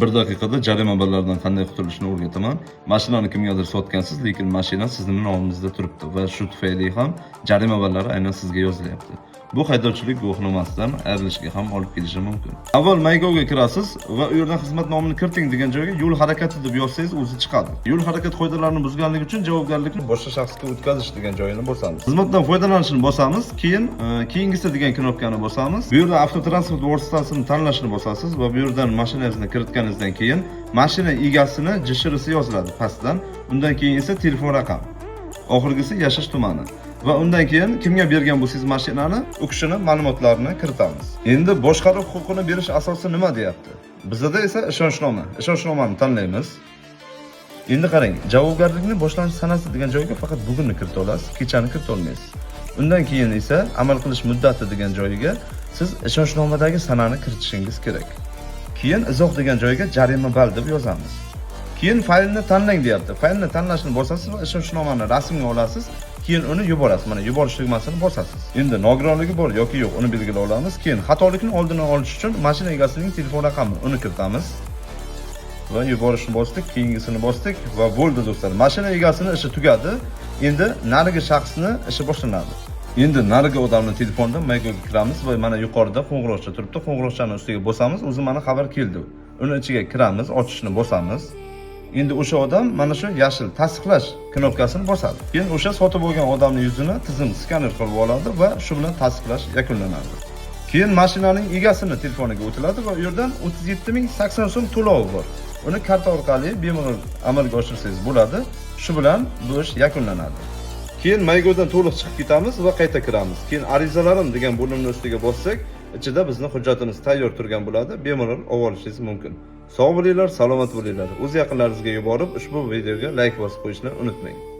Bir daqiqada jarima ballaridan qanday qutulishni o'rgataman. Mashinani kimgadir sotgansiz, lekin mashina sizni nomingizda turibdi va shu tufayli ham jarima ballari aynan sizga yozilyapti. Bu haydovchilik guvohnomasidan ayrilishga ham olib kelishi mumkin. Avval MyGovga kirasiz va u yerdan xizmat nomini kiriting degan joyga "yo'l harakati" deb yozsangiz, o'zi chiqadi. Yo'l harakat qoidalarini buzganlik uchun javobgarlikni boshqa shaxsga o'tkazish degan joyini bosamiz. Xizmatdan foydalanishni bosamiz, keyin "keyingisi" degan knopkani bosamiz. Bu yerda avtotransport vositasini tanlashni bosasiz va bu yerdan mashinangizni kiritganingizdan keyin mashina egasini ЖШР si yoziladi pastdan. Undan keyin esa telefon raqami. Oxirgisi yashash tumani. Va undan keyin kimga bergan bo'lsangiz mashinani, u kishini ma'lumotlarini kiritamiz. Endi boshqaruv huquqini berish asosi nima, deyapti. Bizada esa ishonchnoma. Ishonchnomani tanlaymiz. Endi qarang, javobgarlikni boshlanish sanasi degan joyga faqat bugunni kirita olasiz, kechani kirita olmaysiz. Undan keyin esa amal qilish muddati degan joyiga siz ishonchnomadagi sanani kiritishingiz kerak. Keyin izoh degan joyga jarima ball deb yozamiz. Keyin faylni tanlang, deyapti. Faylni tanlashni bosasiz va ishonchnomani rasmga olasiz, keyin uni yuborasiz. Mana, yuborish tugmasini bosasiz. Endi nogironligi bor yoki yo'q, uni belgilab olamiz. Keyin xatolikni oldini olish uchun mashina egasining telefon raqami, uni kiritamiz. Va yuborishni bosdik, keyingisini bosdik va bo'ldi, do'stlar. Mashina egasini ishi tugadi. Endi narigi shaxsni ishi boshlanadi. Endi narigi odamni telefonida MyGovga kiramiz va mana yuqorida qo'ng'iroqcha turibdi. Qo'ng'iroqchani ustiga bosamiz, o'zi mana xabar keldi. Uni ichiga kiramiz, ochishni bosamiz. Endi o'sha odam mana shu yashil tasdiqlash knopkasini bosadi. Keyin o'sha sotib olgan odamning yuzini tizim skaner qilib oladi va shu bilan tasdiqlash yakunlanadi. Keyin mashinaning egasini telefoniga o'tiladi va u yerdan 37 080 so'm to'lovi bor. Uni karta orqali bemalol amalga oshirsangiz bo'ladi. Shu bilan bu ish yakunlanadi. Keyin MyGovdan to'liq chiqib ketamiz va qayta kiramiz. Keyin "arizalarim" degan bo'limni ustiga bossak, ichida bizni hujjatimiz tayyor turgan bo'ladi. Bemalol olib olishingiz mumkin. Sog' bo'linglar, salomat bo'linglar. O'z yaqinlaringizga yuborib, ushbu videoga layk bosib qo'yishni unutmang.